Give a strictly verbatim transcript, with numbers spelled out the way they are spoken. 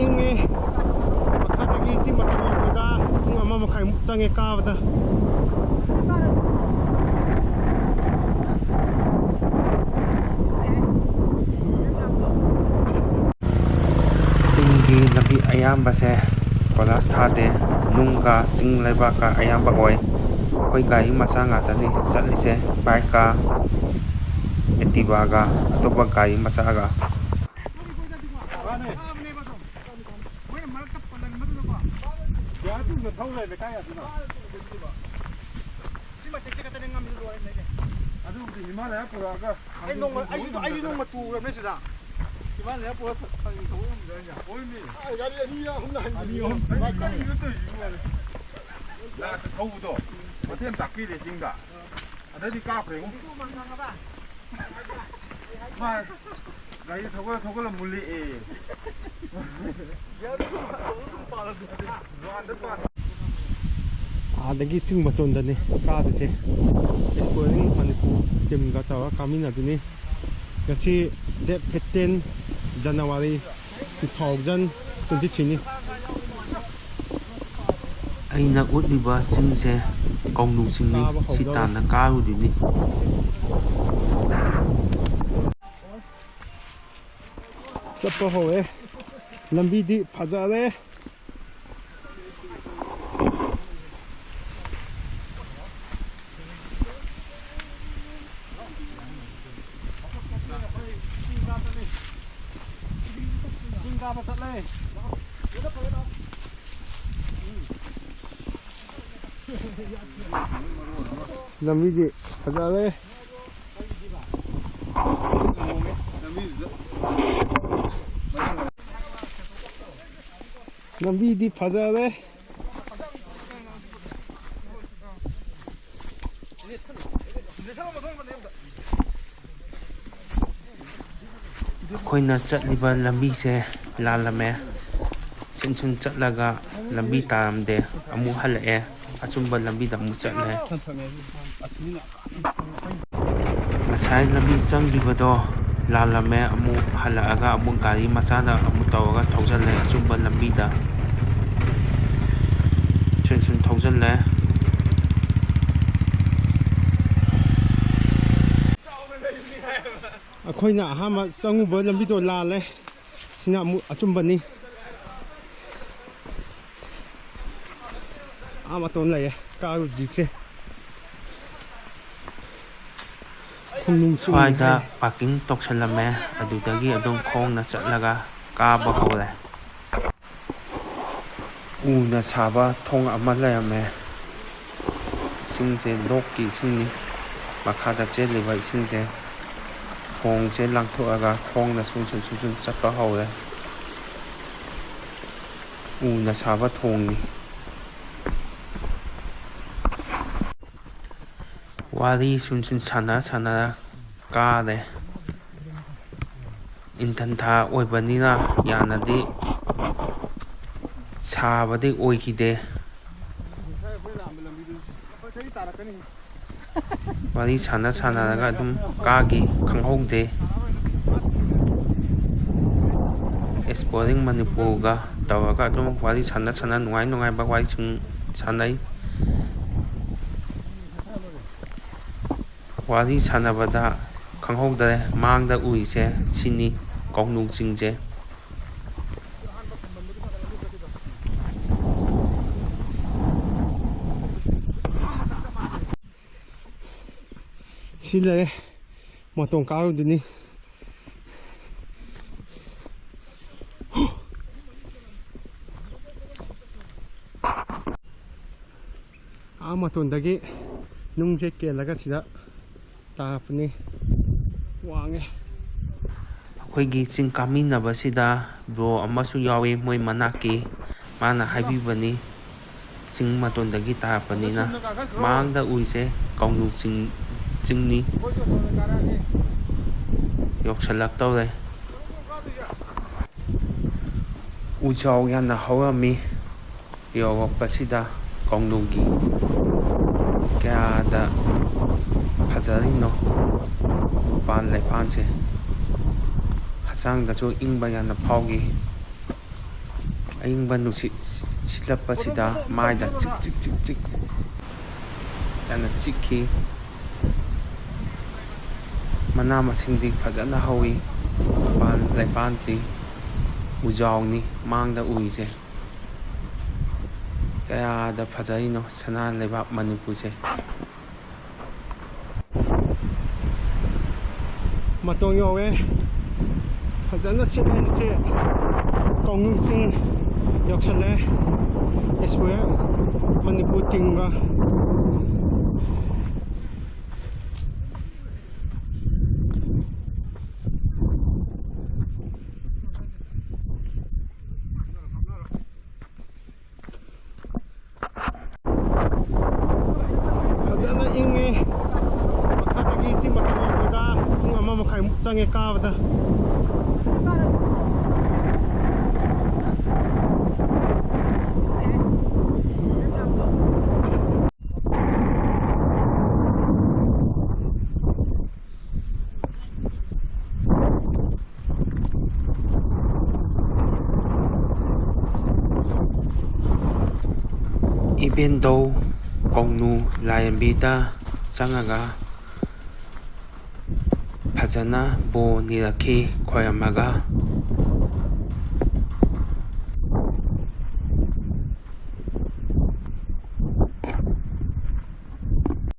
ꯆꯪꯉꯦ꯫ ꯃꯈꯥꯗꯒꯤ ꯆꯤꯡ ꯃꯇꯣꯟ ꯌꯧꯕꯗ ꯄꯨꯡ ꯑꯃ ꯃꯈꯥꯏꯃꯨꯛ ꯆꯪꯉꯦ ꯀꯥꯕꯗ꯫ ꯆꯤꯡꯒꯤ ꯂꯝꯕꯤ ꯑꯌꯥꯝꯕꯁꯦ ꯀꯣꯏꯂꯥꯁ ꯊꯥꯗꯦ, ꯅꯨꯡꯒ ꯆꯤꯡ ꯂꯩꯕꯥꯛꯀ ꯑꯌꯥꯝꯕ ꯑꯣꯏ꯫ ꯑꯩꯈꯣꯏ ꯒꯥꯔꯤ ꯃꯆꯥ ꯉꯥꯛꯇꯅꯤ ꯆꯠꯂꯤꯁꯦ, ꯕꯥꯏꯛꯀ, ꯑꯦꯛꯇꯤꯚꯥꯒ, ꯑꯇꯣꯞꯄ ꯒꯥꯔꯤ ꯃꯆꯥꯒ꯫ ꯃꯣꯏꯅ ꯃꯔꯛꯇ ꯄꯜꯂꯟꯕꯗꯨꯗꯀꯣ꯫ ꯌꯥ ꯇꯨꯡꯗ ꯊꯧ ꯂꯩꯔꯦ, ꯀꯥꯏ ꯌꯥꯗꯣꯏꯅꯣ? ꯁꯤ ꯃꯇꯦꯛꯁꯦ ꯈꯛꯇꯅꯦ ꯉꯝꯃꯤꯗꯣ, ꯂꯣꯏꯔꯦ ꯂꯩꯔꯦ꯫ ꯑꯗꯨꯕꯨꯗꯤ ꯍꯤꯃꯥꯂꯌꯥ ꯄꯨꯔꯛꯑꯒ ꯑꯩ ꯅꯣꯡꯃ, ꯑꯩꯁꯨ, ꯑꯩꯁꯨ ꯅꯣꯡꯃ ꯇꯨꯔꯕꯅꯦ ꯁꯤꯗ꯫ ꯍꯤꯃꯥꯂꯌꯥ ꯄꯨꯔꯛꯑꯒ ꯈꯪꯉꯤ ꯊꯧꯕ ꯉꯝꯗ꯭ꯔꯦ ꯑꯩꯁꯦ꯫ ꯍꯣꯏꯅꯦ꯫ ꯑꯥ, ꯒꯥꯔꯤ ꯑꯅꯤ ꯑꯍꯨꯝ ꯂꯥꯛꯍꯟꯕꯤꯅꯦ꯫ ꯑꯅꯤ ꯑꯍꯨꯝ꯫ ꯃꯥ ꯀꯔꯤꯅꯣ ꯇꯧꯔꯤꯁꯤꯕꯣ? ꯂꯥꯛꯇ ꯊꯧꯕꯗꯣ ꯃꯊꯦꯜ ꯇꯥꯛꯄꯤꯔꯦ ꯆꯤꯡꯗ꯫ ꯑꯗꯩꯗꯤ ꯀꯥꯞꯈ꯭ꯔꯦꯉꯣ꯫ ꯃꯥ ꯒꯥꯔꯤ ꯊꯧꯒꯠꯂ ꯊꯧꯒꯠꯂ ꯃꯨꯜꯂꯛꯑꯦ꯫ ꯑꯥꯗꯒꯤ ꯆꯤꯡ ꯃꯇꯣꯟꯗꯅꯤ ꯀꯥꯗꯣꯏꯁꯦ꯫ ꯑꯦꯛꯁꯄ꯭ꯂꯣꯔꯤꯡ ꯃꯅꯤꯄꯨꯔ ꯇꯤꯝꯒ ꯇꯧꯔꯒ ꯀꯥꯃꯤꯟꯅꯗꯣꯏꯅꯤ꯫ ꯉꯁꯤ date fifteen January two thousand twenty threeꯅꯤ꯫ ꯑꯩꯅ ꯎꯠꯂꯤꯕ ꯆꯤꯡꯁꯦ ꯀꯧꯅꯨ ꯆꯤꯡꯅꯤ꯫ ꯀꯥꯕ ꯁꯤ ꯍꯧꯗꯧꯔꯦ꯫ ꯇꯥꯟꯅ ꯀꯥꯔꯨꯗꯣꯏꯅꯤ꯫ ꯆꯠꯄ ꯍꯧꯔꯦ꯫ ꯂꯝꯕꯤꯗꯤ ꯐꯖꯔꯦ꯫ ꯆꯤꯡ ꯀꯥꯕ ꯆꯠꯂꯦ꯫ ꯂꯝꯕꯤꯗꯤ ꯐꯖꯔꯦ꯫ ꯂꯝꯕꯤꯗꯤ ꯐꯖꯔꯦ꯫ ꯑꯩꯈꯣꯏꯅ ꯆꯠꯂꯤꯕ ꯂꯝꯕꯤꯁꯦ ꯂꯥꯜꯂꯝꯃꯦ꯫ ꯁꯨꯝ ꯁꯨꯝ ꯆꯠꯂꯒ ꯂꯝꯕꯤ ꯇꯥꯔꯝꯗꯦ꯫ ꯑꯃꯨꯛ ꯍꯜꯂꯛꯑꯦ꯫ ꯑꯆꯨꯝꯕ ꯂꯝꯕꯤꯗ ꯑꯃꯨꯛ ꯆꯠꯂꯦ꯫ ꯉꯁꯥꯏ ꯂꯝꯕꯤ ꯆꯪꯈꯤꯕꯗꯣ ꯂꯥꯜꯂꯝꯃꯦ꯫ ꯑꯃꯨꯛ ꯍꯜꯂꯛꯑꯒ ꯑꯃꯨꯛ ꯒꯥꯔꯤ ꯃꯆꯥꯅ ꯑꯃꯨꯛ ꯇꯧꯔꯒ ꯊꯧꯖꯜꯂꯦ ꯑꯆꯨꯝꯕ ꯂꯝꯕꯤꯗ꯫ ꯁꯨꯝ ꯁꯨꯝ ꯊꯧꯖꯜꯂꯦ꯫ ꯑꯩꯈꯣꯏꯅ ꯑꯍꯥꯟꯕ ꯆꯪꯉꯨꯕ ꯂꯝꯕꯤꯗꯣ ꯂꯥꯜꯂꯦ꯫ ꯁꯤꯅ ꯑꯃꯨꯛ ꯑꯆꯨꯝꯕꯅꯤ꯫ ꯑꯥ ꯃꯇꯣꯟ ꯂꯩꯌꯦ ꯀꯥꯔꯨꯗ꯭ꯔꯤꯁꯦ꯫ ꯈꯣꯡꯅꯨꯡ ꯁ꯭ꯋꯥꯏꯗ ꯆꯤꯡꯉꯦ꯫ ꯄꯥꯔꯀꯤꯡ ꯇꯧꯁꯜꯂꯝꯃꯦ꯫ ꯑꯗꯨꯗꯒꯤ ꯑꯗꯨꯝ ꯈꯣꯡꯅ ꯆꯠꯂꯒ ꯀꯥꯕ ꯍꯧꯔꯦ꯫ ꯎꯅ ꯁꯥꯕ ꯊꯣꯡ ꯑꯃ ꯂꯩꯔꯝꯃꯦ꯫ ꯏꯁꯤꯡꯁꯦ ꯂꯣꯛꯀꯤ ꯏꯁꯤꯡꯅꯤ꯫ ꯃꯈꯥꯗ ꯆꯦꯜꯂꯤꯕ ꯏꯁꯤꯡꯁꯦ ꯊꯣꯡꯁꯦ ꯂꯥꯟꯊꯣꯛꯑꯒ ꯈꯣꯡꯅ ꯁꯨꯝ ꯁꯨꯝ ꯁꯨꯝ ꯁꯨꯝ ꯆꯠꯄ ꯍꯧꯔꯦ꯫ ꯎꯅ ꯁꯥꯕ ꯊꯣꯡꯅꯤ꯫ ꯋꯥꯔꯤ ꯁꯨꯝ ꯁꯨꯝ ꯁꯥꯟꯅ ꯁꯥꯟꯅꯔ ꯀꯥꯔꯦ꯫ ꯏꯪꯊꯝꯊꯥ ꯑꯣꯏꯕꯅꯤꯅ ꯌꯥꯝꯅꯗꯤ ꯁꯥꯕꯗꯤ ꯑꯣꯏꯈꯤꯗꯦ꯫ ꯋꯥꯔꯤ ꯁꯥꯟꯅ ꯁꯥꯟꯅꯔꯒ ꯑꯗꯨꯝ ꯀꯥꯈꯤ, ꯈꯪꯍꯧꯗꯦ꯫ Exploring ꯃꯅꯤꯄꯨꯔꯒ ꯇꯧꯔꯒ ꯑꯗꯨꯝ ꯋꯥꯔꯤ ꯁꯥꯟꯅ ꯁꯥꯟꯅ ꯅꯨꯡꯉꯥꯏ ꯅꯨꯡꯉꯥꯏꯕ ꯋꯥꯔꯤꯁꯤꯡ ꯁꯥꯟꯅꯩ꯫ ꯋꯥꯔꯤ ꯁꯥꯟꯅꯕꯗ ꯈꯪꯍꯧꯗꯔꯦ, ꯃꯥꯡꯗ ꯎꯔꯤꯁꯦ ꯁꯤꯅꯤ, ꯀꯧꯅꯨ ꯆꯤꯡꯁꯦ꯫ ꯁꯤ ꯂꯩꯔꯦ, ꯃꯇꯣꯟ ꯀꯥꯔꯨꯗꯨꯅꯤ꯫ ꯑꯥ ꯃꯇꯣꯟꯗꯒꯤ ꯅꯨꯡꯁꯦ ꯀꯦꯜꯂꯒ ꯁꯤꯗ ꯇꯥꯔꯛꯄꯅꯤ꯫ ꯋꯥꯡꯉꯦ꯫ ꯑꯩꯈꯣꯏꯒꯤ ꯆꯤꯡ ꯀꯥꯃꯤꯟꯅꯕꯁꯤꯗ ꯕ꯭ꯔꯣ ꯑꯃꯁꯨ ꯌꯥꯎꯏ, ꯃꯣꯏ ꯃꯅꯥꯛꯀꯤ꯫ ꯃꯥꯅ ꯍꯥꯏꯕꯤꯕꯅꯤ, ꯆꯤꯡ ꯃꯇꯣꯟꯗꯒꯤ ꯇꯥꯔꯛꯄꯅꯤꯅ꯫ ꯃꯥꯡꯗ ꯎꯔꯤꯁꯦ ꯀꯧꯅꯨ ꯆꯤꯡ, ꯆꯤꯡꯅꯤ꯫ ꯌꯧꯁꯜꯂꯛꯇꯧꯔꯦ꯫ ꯎꯖꯥꯎ ꯌꯥꯝꯅ ꯍꯧꯔꯝꯃꯤ꯫ ꯌꯧꯔꯛꯄꯁꯤꯗ ꯀꯧꯅꯨꯒꯤ ꯀꯌꯥꯗ ꯐꯖꯔꯤꯅꯣ ꯎꯄꯥꯟ ꯂꯩꯄꯥꯟꯁꯦ꯫ ꯍꯛꯆꯥꯡꯗꯁꯨ ꯏꯪꯕ ꯌꯥꯝꯅ ꯐꯥꯎꯈꯤ꯫ ꯑꯏꯪꯕ ꯅꯨꯡꯁꯤꯠ ꯁꯤꯠꯂꯛꯄꯁꯤꯗ ꯃꯥꯏꯗ ꯆꯤꯛ ꯆꯤꯛ ꯆꯤꯛ ꯆꯤꯛ ꯌꯥꯝꯅ ꯆꯤꯛꯈꯤ꯫ ꯃꯅꯥ ꯃꯁꯤꯡꯗꯤ ꯐꯖꯅ ꯍꯧꯏ꯫ ꯃꯄꯥꯟ ꯂꯩꯄꯥꯟꯗꯤ ꯎꯖꯥꯎꯅꯤ ꯃꯥꯡꯗ ꯎꯔꯤꯁꯦ꯫ ꯀꯌꯥꯗ ꯐꯖꯔꯤꯅꯣ ꯁꯅꯥ ꯂꯩꯕꯥꯛ ꯃꯅꯤꯄꯨꯔꯁꯦ꯫ ꯃꯇꯣꯟ ꯌꯧꯋꯦ꯫ ꯐꯖꯅ ꯁꯤꯠꯂꯦ ꯉꯁꯤ꯫ ꯀꯧꯅꯨꯡ ꯆꯤꯡ ꯌꯧꯁꯜꯂꯦ꯫ ꯑꯦꯁꯄꯨꯔꯦ ꯃꯅꯤꯄꯨꯔ ꯇꯤꯡꯕ꯫ ꯐꯖꯅ ꯏꯪꯉꯦ꯫ ꯃꯈꯥꯗꯒꯤ ꯆꯤꯡ ꯃꯇꯣꯟ ꯌꯧꯕꯗ ꯄꯨꯡ ꯑꯃ ꯃꯈꯥꯏꯃꯨꯛ ꯆꯪꯉꯦ ꯀꯥꯕꯗ꯫ ꯏꯕꯦꯟꯗꯧ ꯀꯧꯅꯨ ꯂꯥꯏꯔꯦꯝꯕꯤꯗ ꯆꯪꯉꯒ ꯐꯖꯅ ꯕꯣꯔ ꯅꯤꯔꯛꯈꯤ ꯈꯣꯏꯔꯝꯃꯒ꯫